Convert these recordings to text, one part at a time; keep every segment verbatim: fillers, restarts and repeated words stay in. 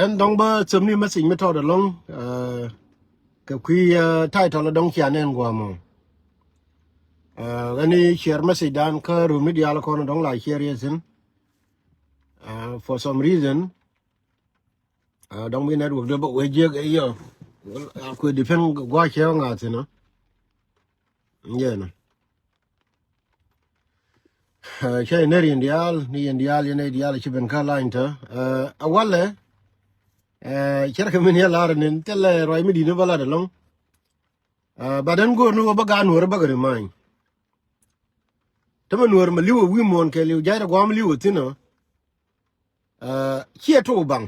Ɛn dɔ̱ŋ bä thöpni message mi tɔɔt ɛlɔ̱ŋ, kɛ kui̱ title dɔ̱ŋ cia nɛn gua̱a̱mɔ. Ɛn i̱ share message dan kä run mi diaal kɔn dɔ̱ŋ la share yɛ thi̱n. For some reason, dɔ̱ŋ bi network dee bä wee jiɛk ɛ yɔ. Kuɛ depend gua̱a̱ cɛ ŋa̱ thi̱n ɔ. Yɛn ɔ. Cä yɛn nɛr yɛn diaal, ni yɛn diaal, yɛn nɛy diaal ci ben kä lany tɔ. Ɛ walɛ, cärkɛ min yɛ lar ni thilɛ ruac mi di̱t ni bä lat ɛlɔ̱ŋ. But ɛn go̱o̱r ni wä bä gaat nuɔ̱ɔ̱r bä kɛ remind. Tämɛ nuɔ̱ɔ̱r mɛ li̱w ɛ wi̱i̱ muɔ̱ɔ̱n kɛ li̱w ja̱cdɛ gua̱a̱m li̱w ɛ thi̱n ɔ. Ciɛ tok baŋ.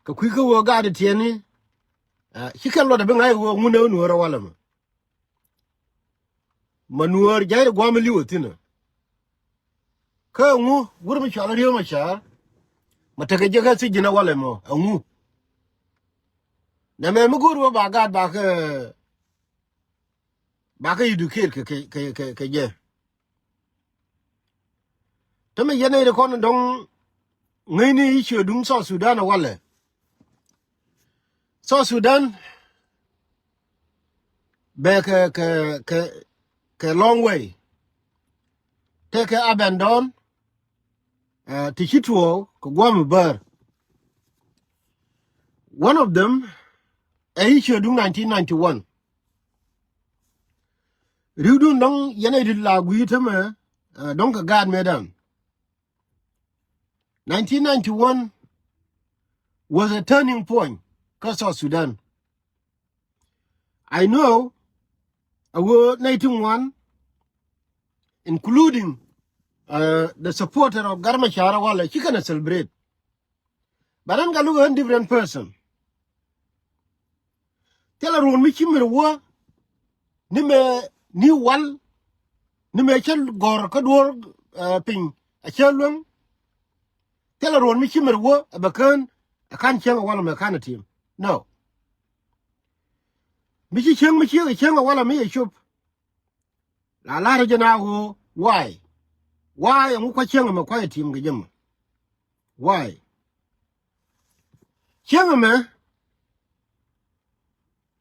Kɛ kui̱ kä wä gaat tiɛni, ci kɛn luɔt ɛ bi ŋa̱c ɛ wä ŋun ɛ wä nuɔ̱ɔ̱r ɛ walɛ mɛ. Ma nuɔ̱ɔ̱r ja̱cdɛ gua̱a̱m li̱w ɛ thi̱n ɔ. Kä ɛŋu wur mi cɔal Riek Machar ma tekɛ jɛ kä thiec ji̱n ɛ walɛ mɔ ɛŋu? Nɛmɛ mi go̱o̱r wä ba gaat ba kä, ba kä educate kɛ, kɛ, kɛ, kɛ, kɛ jɛ. Tämɛ yɛn nɛy ti kɔn dɔ̱ŋ ŋäcni i̱ ciö duŋ South Sudan ɛ walɛ. South Sudan bɛ kɛ, kɛ, kɛ, kɛ long way. Tekɛ abandon, ti ci tuɔɔk kɛ gua̱a̱m bär. One of them ɛ i̱ ciö duŋ nineteen ninety-one. Ri̱wdun dɔ̱ŋ yɛn ɛ rit la gui̱i̱ tämɛ, dɔ̱ŋ kɛ gaat mëëdan. Nineteen ninety-one was a turning point kä South Sudan. I know a wee nɛy ti ŋuan, including the supporter of Gat Machar ɛ walɛ, ci kɛn ɛ celebrate. But ɛn ka look a different person. Thilɛ ruɔ̱n mi ci mɛr wä ni mɛ ni wal ni mɛ cä gɔ̱r kä duɔ̱ɔ̱r piny a cä luäŋ. Thilɛ ruɔ̱n mi ci mɛr wä ɛ bɛ kään ɛ ka̱n cäŋ ɛ wal mɛ ka̱n ɛ tim. No. Mi ci cäŋ mi ci ɛ cäŋ ɛ wal mɛ yɛ cop. La lar jɛ na ɣöö why? Why ɛŋu kua̱ cieŋ ɛmɛ kua̱ yɛ tim kɛ jɛ mɔ? Why? Cieŋ ɛmɛ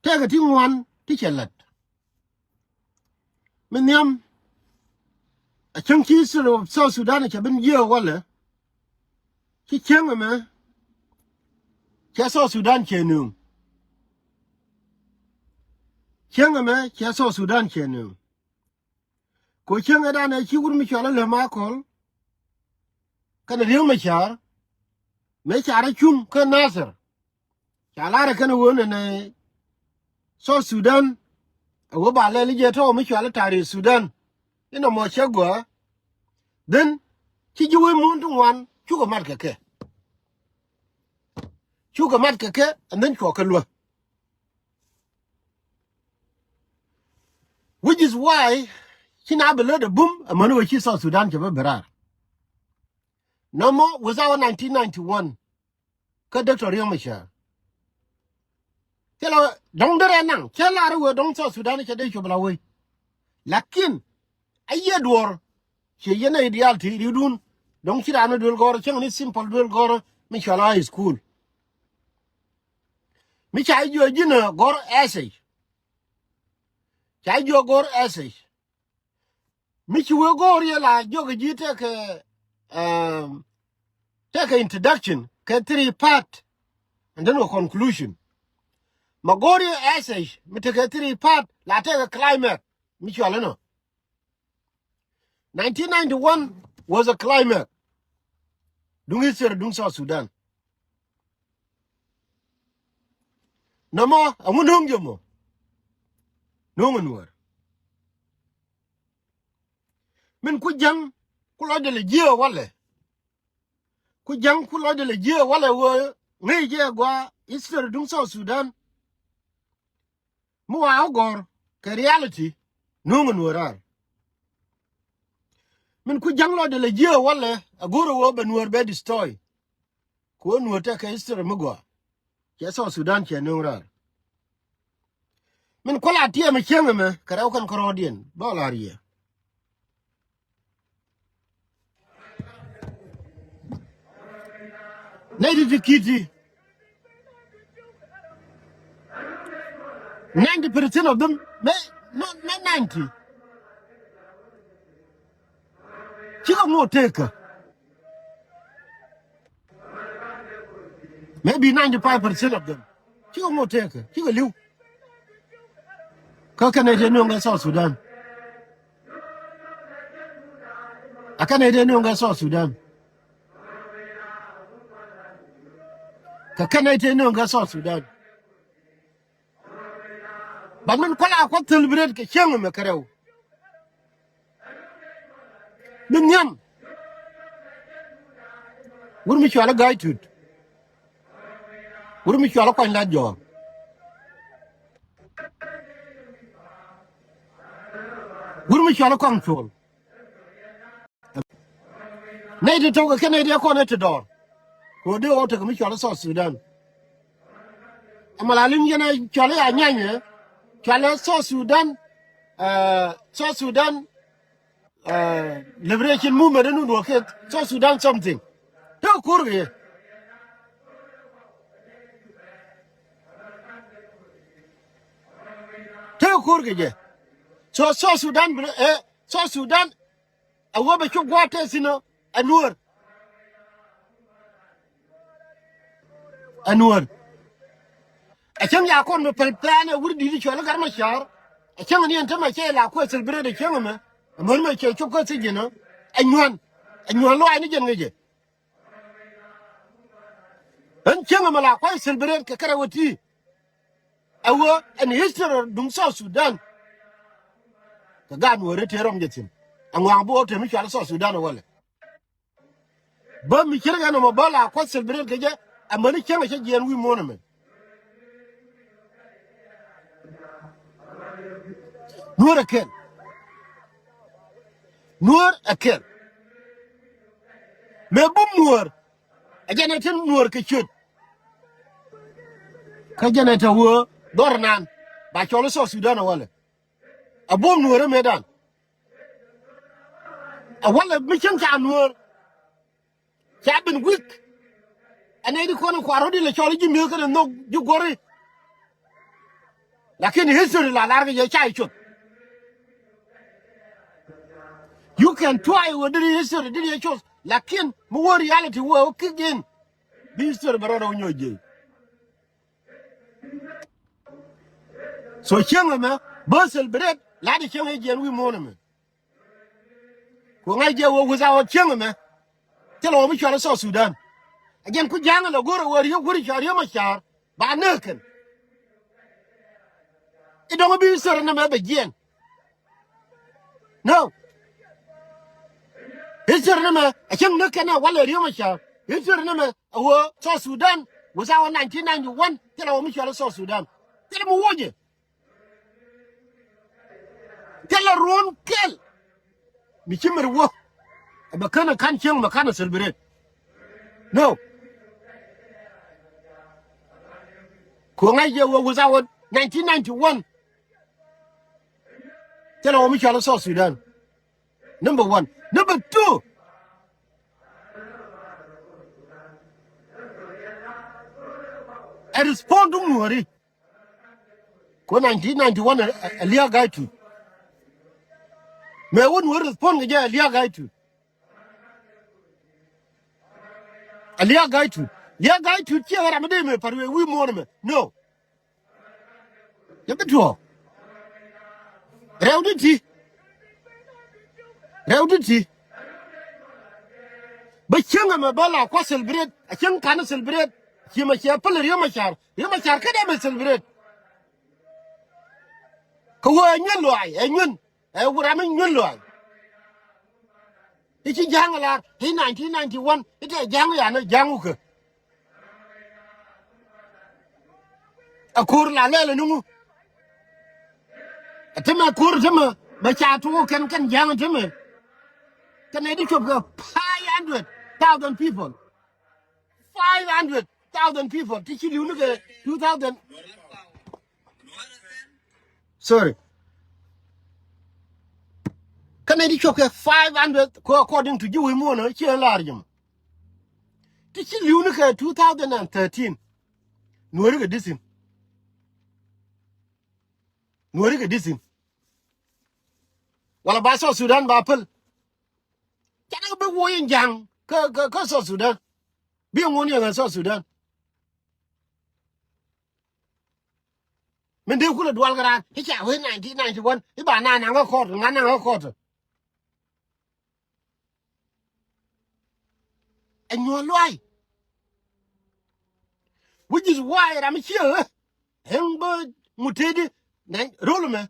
tɛkɛ ti ŋuan ti cɛ lät. Mi nhiam a cäŋ ci history of South Sudan cɛ ben jiɛ walɛ. Ci cieŋ ɛmɛ cɛ South Sudan cɛ nööŋ. Cieŋ ɛmɛ cɛ South Sudan cɛ nööŋ. Ko cieŋ ɛ danɛ ci wut mi cɔal ɛ lɛ Makɔl kɛnɛ Riek Machar mëë ca rɔ cuŋ kä Nasir. Ca lar ɛ kɛn ɛ ɣöö nɛnɛ South Sudan ɛ ɣöö ba lɛl i̱ jɛ tɔ̱ mi cɔal i̱ Tarik Sudan. Inɔ mɔ cɛ gɔaa. Then ci ji̱ wec mun ti ŋuan cukɛ mat kɛ kɛ. Cukɛ mat kɛ kɛ and then cuɔ kɛ luäk. Which is why ci na bi lät ɛ bum amäni wä ci South Sudan cɛ bä bi raar. Nɔmɔ without nineteen ninety-one kä Doctor Riek Machar. Thilɛ dɔ̱ŋ derɛ naŋ cɛ lar wee dɔ̱ŋ South Sudan cɛ dee cop la wee. Lakin a yiëë duɔ̱ɔ̱r ciɛ yɛn a ideal ti ri̱wdun. Dɔ̱ŋ ci raan duel gɔ̱rä cäŋ ni simple duel gɔ̱rä mi cɔal high school. Mi ca jiɔ ji̱n gɔ̱r essay. Ca jiɔ gɔ̱r essay. Mi ci wee gɔ̱r yɛ la jiɔk ji̱ tekɛ, um, tekɛ introduction kɛ three part and then a conclusion. Ma gɔ̱r yɛ essay mi tekɛ three part la tekɛ climax mi cɔal inɔ. Nineteen ninety-one was a climax duŋ history duŋ South Sudan. Nɔmɔ ɛŋu no̱o̱ŋ jɛ mɔ? No̱o̱ŋ ɛ Nuäär. Min ku jäŋ ku lɔcdɛ lɛ jiääk walɛ. Ku jäŋ ku lɔcdɛ lɛ jiääk walɛ ɣöö ŋäc jɛ gɔaa history duŋ South Sudan. Mi wa ɣä gɔ̱r kɛ reality no̱o̱ŋ ɛ Nuäär raar. Min ku jäŋ lɔcdɛ lɛ jiääk walɛ a go̱r ɛ ɣöö bɛ Nuäär bɛ destroy. Ku ɣöö Nuäär tekɛ history mi gɔaa. Cɛ South Sudan cɛ no̱o̱ŋ raar. Min kual a tiɛm ɛ cieŋ ɛmɛ kɛ rɛw kɛn kärɔɔdiɛn bä lar yɛ. Nɛy ti ti ki̱i̱t ti. Ninety percent of them, may, not, not ninety. Cikɛ ŋot tekä. Maybe ninety-five percent of them. Cikɛ ŋot tekä. Cikɛ li̱w. Kä kɛn nɛy ti nuɔ̱ŋ kɛ South Sudan. A kɛn nɛy ti nuɔ̱ŋ kɛ South Sudan. Kɛ kɛn nɛy ti nuɔ̱ŋ kɛ South Sudan. But min kuala kuɔth celebrate kɛ cieŋ mɛ kɛ rɛw. Min nhiam. Wur mi cual i̱ Ga̱a̱c Tut. Wur mi cual i̱ Kuany Lat Jɔɔr. Wur mi cual i̱ Kɔaŋ Cuɔl. Nɛy ti tɔ̱ kɛ kɛn nɛy ti kɔn ɛ ti dɔɔr. Kɛ ɣöö dee ɣɔw tekɛ mi cual i̱ South Sudan. Ɛmɛ la liŋ yɛn ɛ cual i̱ Anyanyɛ, cual i̱ South Sudan, eh, South Sudan, eh, Liberation Movement in wä kɛ South Sudan something. Te ko̱r kɛ yɛ. Te ko̱r kɛ jɛ. So South Sudan bi, eh, South Sudan a wä bɛ cuk gua̱a̱th tɛth thi̱n ɔ, ɛ Nuäär. Ɛ Nuäär. Ɛ cäŋ ya kɔn mi pɛl plan ɛ wur di̱t cuɔl i̱ Gat Macar. Ɛ cäŋ ni ɛn tämɛ cɛ la kuɛ celebrate ɛ cäŋ ɛmɛ. Ɛ män mɛ cɛ cop kä thi̱n ji̱n ɔ. Ɛ nyuan. Ɛ nyuan luaacni jɛn ŋäcɛ. Ɣän cäŋ ɛmɛ la kuay celebrate kɛ kärɛ wä ti. Ɛ wä ɛn history duŋ South Sudan. Kɛ gaat mi wä ri tëë rɔm jɛ thi̱n. Ɛ ŋɔaŋ bi wä te mi cual South Sudan ɛ wälɛ. Bä mi cir kɛn ɛmɔ bä la kuay celebrate kɛ jɛ. Ɛ mäni cäŋ ɛ cä jiɛɛn wi̱i̱ muɔ̱ɔ̱n ɛmɛ. Nuäär ɛ kɛl. Nuäär ɛ kɛl. Mëë bum Nuäär. Ɛ jɛn ɛ tin Nuäär kɛ ciöt. Kä jɛn ɛ te wee dhɔr nan. Ba cɔl i̱ South Sudan ɛ wälɛ. Ɛ bum Nuäär ɛ mëëdan. Ɛ wälɛ mi cäŋ ca Nuäär. Ca ben weak. Ɛ nɛy di kɔn in kua̱r rɔ̱ di lɛ cɔl i̱ ji̱ mi̱eth kɛnɛ nhök ji̱ guɔ̱ri. Lakin history la lar kɛ jɛ ca i̱ cuth. You can try wä diri history diri yɛ cuth. Lakin mi wä reality wä kick in. Bi history bɛ rɔɔdɛ wä nyɔc jiey. So cieŋ ɛmɛ bä celebrate la di cieŋ i̱ jiɛn wi̱i̱ muɔ̱ɔ̱n ɛmɛ. Ku ŋa̱c jɛ wä without cieŋ ɛmɛ. Thilɛ wä mi cual i̱ South Sudan. Ɛ jɛn ku ja̱a̱ŋ ɛlɛ go̱r ɛ wä Riek, wä Riek, Riek Macar ba nääk kɛn. I̱ dɔ̱ŋ i̱ bi history ni mɛ bɛ jiɛn. No. History ni mɛ ɛ cäŋ nääk kɛn ɛ walɛ Riek Macar. History ni mɛ ɛ wä South Sudan without nineteen ninety-one. Thilɛ wä mi cual i̱ South Sudan. Thilɛ mi wuɔcɛ. Thilɛ ruɔ̱n kɛl. Mi ci mɛr wä. Ɛ bɛ kän ɛ ka̱n cieŋ mɛ ka̱n ɛ celebrate. No. Ku ŋa̱c jɛ wä without nineteen ninety-one. Thilɛ wä mi cual i̱ South Sudan. Number one. Number two. Ɛ respond to Nuääri. Ku nineteen ninety-one ɛ, ɛ, ɛ liak Ga̱a̱c Tut. Mëë wä Nuäär respond kɛ jɛ ɛ liak Ga̱a̱c Tut. Ɛ liak Ga̱a̱c Tut. Liak Ga̱a̱c Tut ciɛ ram mi dee mëë pa̱r wee wi̱i̱ muɔ̱ɔ̱n ɛmɛ. No. Jɛ bi tuɔɔk. Rɛw di ti. Rɛw di ti. Bä cieŋ ɛmɛ bä la kua̱ celebrate. A cieŋ ka̱n celebrate. Ciɛ mɛ ciɛ päl Riek Macar. Riek Macar kä dee mɛ celebrate. Kä wee ɛ nyuɛn luaay, ɛ nyuɛn. Ɛ wut ram in nyuɛn luaay. I̱ ci ja̱a̱ŋ ɛ lar i̱ nineteen ninety-one i̱ tɛ ja̱a̱ŋ yan ɛ ja̱a̱ŋ wukɛ. Ɛ ko̱r la lɛl ɛ ni ŋu. Ɛ temɛ ko̱r temɛ bɛ ca tuɔɔk kɛn kɛn ja̱a̱ŋ temɛ. Kɛn ɛ di cop kɛ five hundred thousand people. Five hundred thousand people ti ci li̱w ni kɛ two thousand. Sorry. Kä nɛy ti cop kɛ five hundred kɔ according to ji̱ wec muɔ̱ɔ̱n ɛ ciɛ lar ji̱ mɔ. Ti ci li̱w ni kɛ two thousand and thirteen. Nuɔri kɛ di̱thin. Nuɔri kɛ di̱thin. Wala ba South Sudan ba päl. Canɛ bi woc in ja̱ŋ kä, kä, kä South Sudan. Bi ŋun yɛn ɛ South Sudan. Min dee kulɛ dual kɛ raan i̱ ca wee nineteen ninety one i̱ ba na naŋ kä kɔɔt ŋa naŋ kä kɔɔt. Ɛ nyuɔ̱ɔ̱n luay. Which is why ram ciɛ ɣä ɛŋ bä ŋut tëëdi nɛn ro̱l mɛ.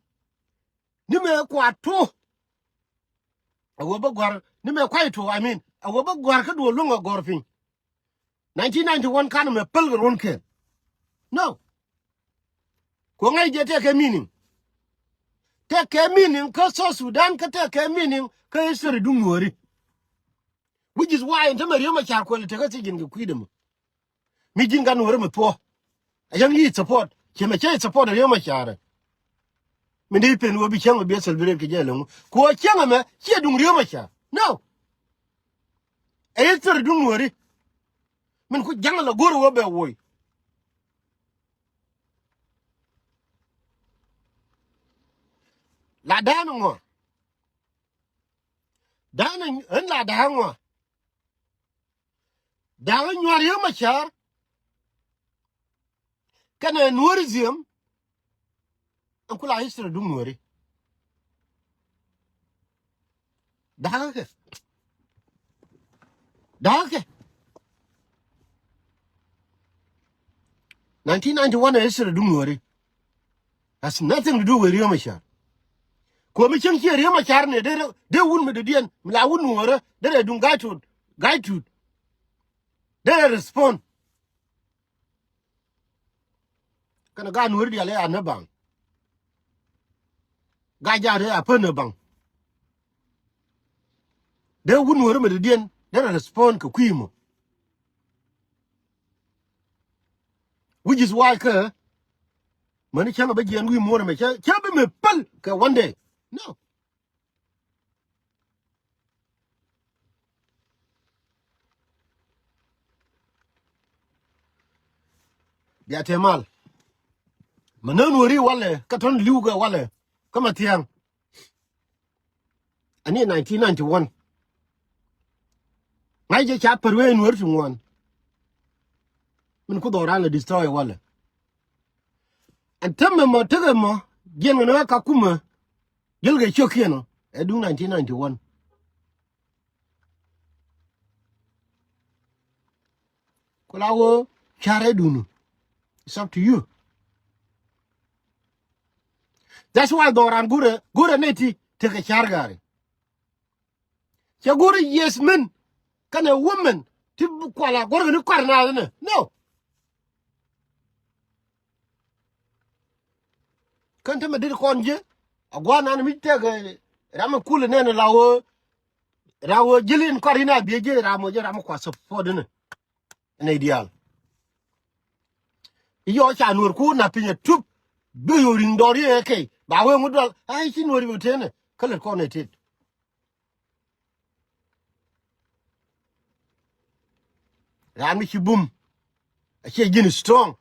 Ni mɛ kuat tuɔ. A wee bä gua̱r ni mɛ kuay tuɔ, I mean a wee bä gua̱r kä duɔl luäŋ a gɔ̱r piny. Nineteen ninety one kan mɛ päl kɛ ruɔ̱n kɛn. No. Kuɔ ŋäc jɛ tekɛ meaning. Tekɛ meaning kä South Sudan kä tekɛ meaning kä history duŋ Nuɔri. Which is why in tämɛ Riek Machar kuɛl tekä thiec ji̱n kɛ kui̱dɛ mɔ. Mi ji̱n ka Nuɔri mɛ thuɔ. A yäŋ yi̱ support ciɛ mɛ cɛ support Riek Machar. Min dee pen wä bi cäŋ wä bi celebrate kɛ jɛ loŋ kuɔ cäŋ ɛmɛ ciɛ duŋ Riek Machar. No. Ɛ history duŋ Nuɔri. Min ku ja̱ŋ la go̱r wä bɛ woc. La da̱a̱n ŋɔ. Da̱a̱n ɣän la da̱a̱n ŋɔ. Da̱a̱n ɣän nyuar Riek Machar. Kɛnɛ Nuɔri ziɛm. Ɛn ku la history duŋ Nuɔri. Da̱a̱n kɛ. Da̱a̱n kɛ. Nineteen ninety one ɛ history duŋ Nuɔri. Has nothing to do with Riek Machar. Kuɔ mi cieŋ ciɛ Riek Machar ni dee, dee wun mi dee diɛn mi la wun Nuɔrä dee rɛ duŋ ga̱a̱c tuut, ga̱a̱c tuut. Dee rɛ respond. Kɛnɛ gaat Nuɔri diaal ɛ a nä baŋ. Gaat jaat ɛ a pän nä baŋ. Dee wun Nuɔrä mi dee diɛn dee rɛ respond kɛ kui̱ mɔ. Which is why kä mäni cäŋ a bä jiɛn wi̱i̱ muɔ̱ɔ̱n ɛmɛ cä, cä bi mi päl kɛ one day. No. Bia tëë mal. Mä nään wä ri walɛ kä tɔ̱n li̱w kɛ walɛ kä mä thia̱a̱ŋ. Ani nineteen ninety one. Ŋa̱c jɛ ca pär wee in wär ti ŋuan. Min ku dhɔran lɛ destroy walɛ. Ɛn tämɛ mɔ tekɛ mɔ jiɛn kɛ ni wä ka kumä. Jälkɛ ciökiɛn ɔ ɛ duŋ nineteen ninety one. Ku la wä carɛ dunu. It's up to you. That's why dhɔran gurɛ gurɛ neti tekɛ car gari. Cɛ go̱r yes men kɛnɛ women ti kuala go̱r kɛ ni kɔr na ni no. Kɛn te mɛ dit kɔn ji̱ a gua̱n nan mi tɛk ram mi kul nɛn la wä ra wä ji̱ lin kɔr in a biɛ ji̱ ram wä ji̱ ram mi kua support ni. Ni diaal. Iyɔ ca nuɔr ku na pinyɛ tup bi yo̱ riŋ dɔr yɛ kɛy ba wee ŋut dual a i̱ ci nuɔr bi tënɛ kä lät kɔn ɛ tet. Raan mi ci bum a ciɛ ji̱n strong.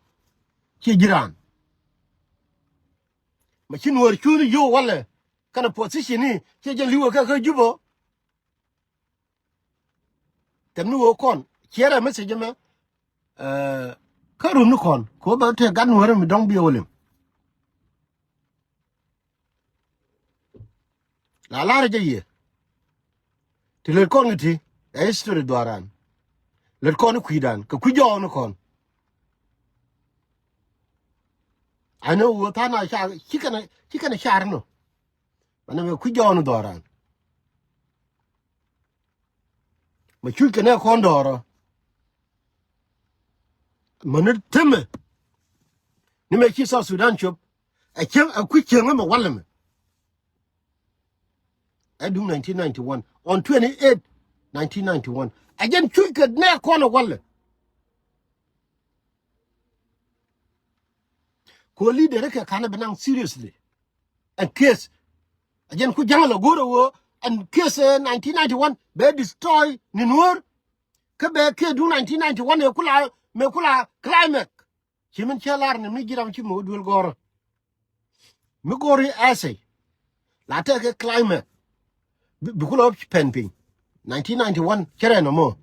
Ciɛ ji̱ raan ma ci nuɔr cuni yo̱ walɛ kɛnɛ position ni ciɛ ji̱n li̱wä kɛ kä Jubɔ. Tɛm ni wee kɔn ciɛrɛ message mɛ. Kä run ni kɔn ko bɛ te gat nuɔrɛ mi dɔŋ bi wä lim. La lar jɛ yie. Ti lät kɔn kɛ ti ɛ history dhuaran. Lät kɔn kui̱dan kɛ kui̱ jɔɔn kɔn. Ani wä than a car ci kɛn ci kɛn car nɔ. Mɛn mɛ kui̱ jɔɔn dhɔran. Mɛ cuc kɛ nɛ kɔn dɔɔrɔ. Mɛ ni temɛ ni mɛ ci South Sudan cop. Ɛ cieŋ ɛ kui̱ cieŋ mɛ walɛ mɛ. Ɛ duŋ nineteen ninety one on twenty eight nineteen ninety one. Ɛ jɛn cuc kɛ nɛ kɔn ɛ walɛ. Ko leader kɛ kanɛ bi naŋ seriously. Ɛn case a jɛn ku ja̱ŋ la go̱o̱r a wee ɛn case nineteen ninety one bɛ destroy ni nuɔ̱ɔ̱r. Kä bɛ kiɛ duŋ nineteen ninety-one ɛ kula, mëë kula climax. Ci min cä lar ni mi ji̱ ram ci mi wä duel gɔrä. Mi gɔri essay la tekɛ climate. Bi, bi kulɔ pɛn piny. Nineteen ninety-one cɛ rɛ nɔmɔ.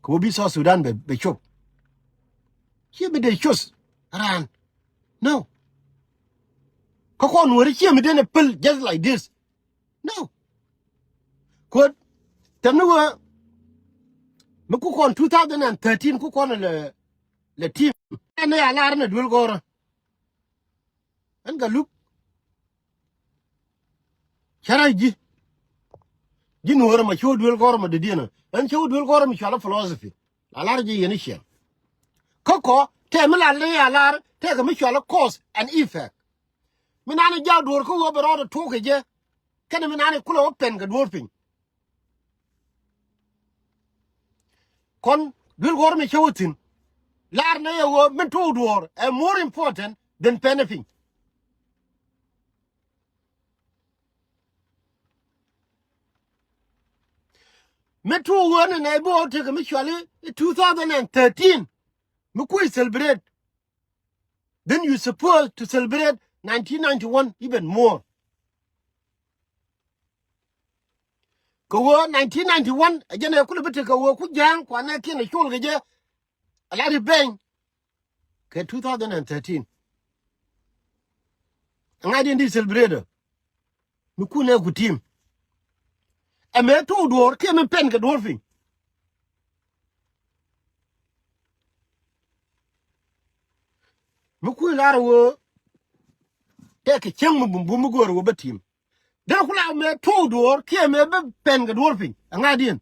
Kɛ wä bi South Sudan bɛ, bɛ cop. Ciɛ bi dee cos raan. No. Kä kɔn weri ciɛ mi den a pil just like this. No. Kuot tɛm ni wä mi ku kɔn two thousand and thirteen ku kɔn lɛ, lɛ team. Ɛn ni a lar ni duel gɔrä. Ɛn Gatluak. Cä rac ji̱. Ji̱ nuɔ̱ɔ̱rä ma ci wä duel gɔrä ma dee diɛn ɛ. Ɛn ci wä duel gɔrä mi cual philosophy. La lar ji̱ yɛn i̱ ciɛŋ. Kä kɔ tɛm mi la lɛ a lar tɛkɛ mi cual cause and effect. Mi nani jaw duɔ̱ɔ̱r kä wä bɛ rɔɔdɛ tuɔk kɛ jɛ. Kɛnɛ mi nani kulɛ wä pɛn kɛ duɔ̱ɔ̱r piny. Kɔn duel gɔrä mi cä wä thi̱n. Lar nɛ yɛ wä min tuɔk duɔ̱ɔ̱r ɛ more important than pɛn ɛ piny. Mi tuɔk wä ni nɛ bi wä tekɛ mi cuali two thousand and thirteen. Mi kui̱ celebrate. Then you supposed to celebrate nineteen ninety-one even more. Kɛ wä nineteen ninety-one a jɛn ɛ kulɛ bi tekɛ wä ku ja̱a̱ŋ kuanɛ kiɛn a col kɛ jɛ. A la ri beny kɛ two thousand and thirteen. Ŋa̱c diɛn di celebrate mi kun ɛ ku team. Ɛ mëë tuɔk duɔ̱ɔ̱r kiɛ mi pɛn kɛ duɔ̱ɔ̱r piny. Mi kun lar wä tɛk kɛ cäŋ mi bum bum mi go̱o̱r wä bä team. Dee ku la mëë tuɔk duɔ̱ɔ̱r kiɛ mëë bä pɛn kɛ duɔ̱ɔ̱r piny. Ɛ ŋa̱c diɛn.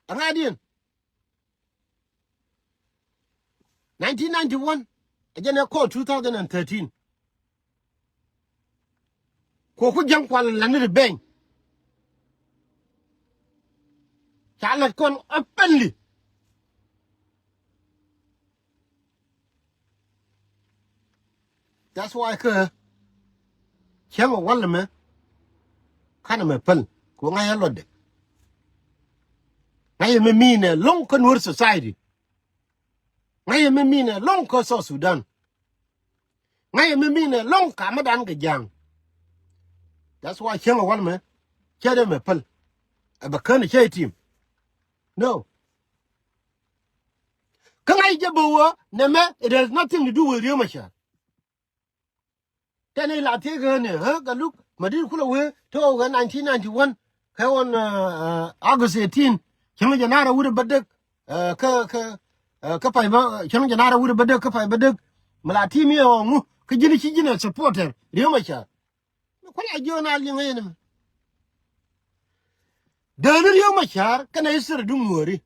Aŋadiɛn. Nineteen ninety-one a jɛn ɛ kɔɔr two thousand and thirteen. Kuɔ ku ja̱ŋ kual lani ri beny. Ca lat kɔn openly. That's why kä cäŋ ɛ wal mɛ. Kanɛ mɛ päl ku ŋa̱c ɛ lɔtdɛ. Ŋa̱c ɛ mɛ mi̱i̱nɛ lɔ̱ŋ kä Nuer society. Ŋa̱c ɛ mɛ mi̱i̱nɛ lɔ̱ŋ kä South Sudan. Ŋa̱c ɛ mɛ mi̱i̱nɛ lɔ̱ŋ kamädan kɛ ja̱a̱ŋ. That's why cäŋ ɛ wal mɛ cä dee mɛ päl. Ɛ bɛ kän ɛ cä i̱ tim. No. Kä ŋa̱c jɛ bä wä nɛmɛ, it has nothing to do with Riek Machar. Tɛn i̱ la thiek ɣän i̱ ɣä Gatluak Madit kulɛ wee te ɣɔw ɣän nineteen ninety-one kɛ ɣɔn August eighteen. Cäŋ jɛ naar a wut ɛ bädäk kä kä kä pay bä, cäŋ jɛ naar a wut ɛ bädäk kä pay bädäk. Mi la tim i̱ ɣɔw ŋu kä ji̱n ci ji̱n ɛ supporter Riek Machar. Mi kual a jiɔn a liŋ ɣän i̱ mɛ. Dääni Riek Machar kɛnɛ history duŋ Nuääri.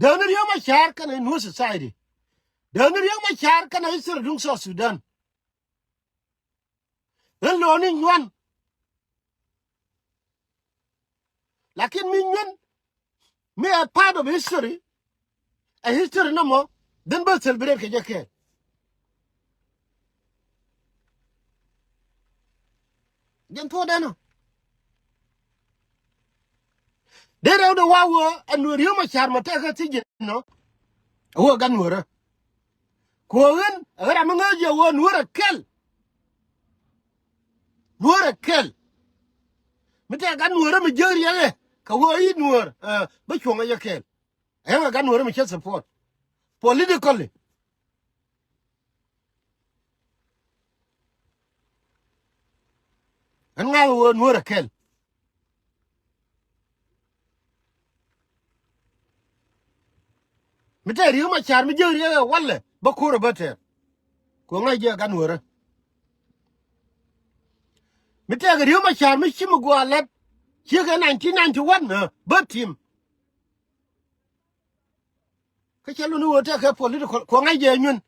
Dääni Riek Machar kɛnɛ Nuer society. Dääni Riek Machar kɛnɛ history duŋ South Sudan. Ɣän lɔni nyuan. Lakin mi nyuan mi a part of history. A history nɔmɔ dhin bä celebrate kɛ jɛ kɛɛl. Jɛn thuɔ̱ɔ̱dɛn ɔ. Dee rɛwdɛ wa wä ɛ Nuer Riek Machar mɛ tɛk kä thiec jɛn ɔ. Ɛ wä gat Nuerä. Kuɔ ɣän ɛ ɣän ram mi ŋäc jɛ wä Nuerä kɛl. Nuerä kɛl. Mi tɛk gat Nuerä mi jiäk riɛk ɛ kɛ wä i̱ Nuer bä cuɔ̱ŋ ɛ jɛ kɛl. Ɛ ɣän ɛ gat Nuerä mi cä support politically. Ɛn ŋa̱th ɣöö Nuäär ɛ kɛl. Mi tɛɛr Riek Macar mi jiäk Riek ɛ walɛ bä ko̱r ɛ bä tɛɛr. Kɛ ɣöö ŋa̱c jiɛ ɛ gat Nuäärä. Mi tɛɛr Riek Macar mi ci mi gua̱a̱ lɛt ciek ɛ nineteen ninety-one ɛ bä tim. Kä cɛ luni ɣöö tɛkɛ political kuɔŋ ŋa̱c jɛ nyuɛn.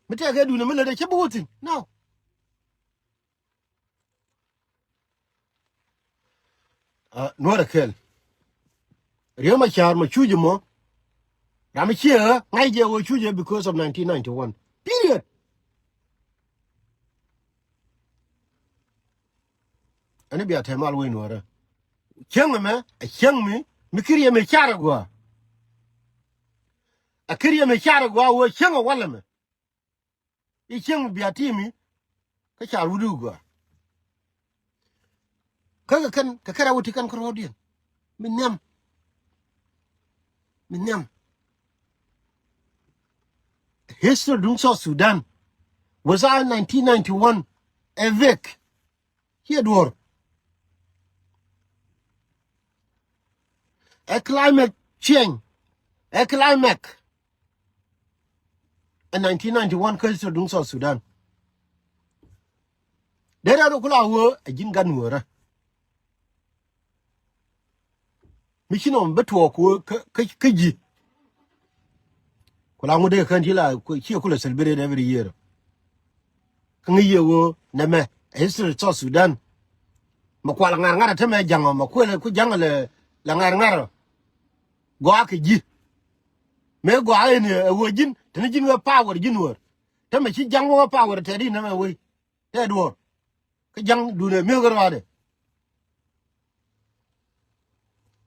Mi tɛkɛ duundɛ mi lätdɛ cä bi wä thi̱n. No. Nuäär ɛ kɛl. Riek Macar mɔ cuc mɔ. Ram mi ciɛ ɣä ŋa̱c jɛ ɣöö cu jɛ because of nineteen ninety-one. Period. Ɛn bia tɛmal wec Nuɔrä. Cieŋ ɛmɛ ɛ cieŋ mi, mi kir yɛ mi car ɛ gɔaa. Ɛ kir yɛ mi car ɛ gɔaa ɣöö cieŋ ɛ walɛ mɛ. I̱ cieŋ mi bia ti̱i̱ mi kä car wut i̱ gɔaa. Kä kɛ kɛn kɛ kɛn a wä ti kɛn kä rɔɔdiɛn. Mi nhiam. Mi nhiam. History duŋ South Sudan. Without nineteen ninety-one. Ɛ vek. Ciɛ duɔ̱ɔ̱r. Ɛ climate change. Ɛ climate. Ɛ nineteen ninety-one kä history duŋ South Sudan. Dee rɛl rɔ kula wee ɛ ji̱n gat Nuɔrä. Mi ci nɔm bi tuɔɔk wee kä, kä, kä ji̱. Kula ŋut dee kän ci la, ciɛ kula celebrate every year. Kä ŋäc yɛ wee nɛmɛ ɛ history South Sudan. Mɛ kual ŋa̱r ŋa̱r ɛ tämɛ ja̱ŋ ɔ, mɛ kuɛl ku ja̱ŋ ɔ lɛ, lɛ ŋa̱r ŋa̱r ɔ. Gɔaa kɛ ji̱. Mëë gɔaa ɛn ɛ wee ji̱n, te ni ji̱n wee power ji̱n wee. Te mɛ ci ja̱ŋ wee power te di nɛmɛ wee. Te duɔ̱ɔ̱r. Kä ja̱ŋ duundɛ mi̱eth kä ruaadɛ.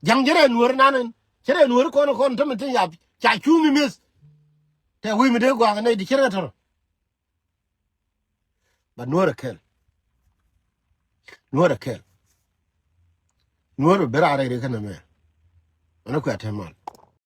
Ja̱ŋ cɛ rɛɛ Nuɔ̱ɔ̱r nan ɛn. Cɛ rɛɛ Nuɔ̱ɔ̱r kɔn kɔn te mɛ tin yap. Ca cuŋ mi mi̱eth. Te wec mi dee gɔaa kɛ nɛy ti cɛ rɛɛ tɔ̱rɔ. But Nuɔ̱ɔ̱r ɛ kɛl. Nuɔ̱ɔ̱r ɛ kɛl. Nuɔ̱ɔ̱r bɛ raar rɛy ri kɛn ɛmɛ. Ɛn ɛ kuɛ a te mal.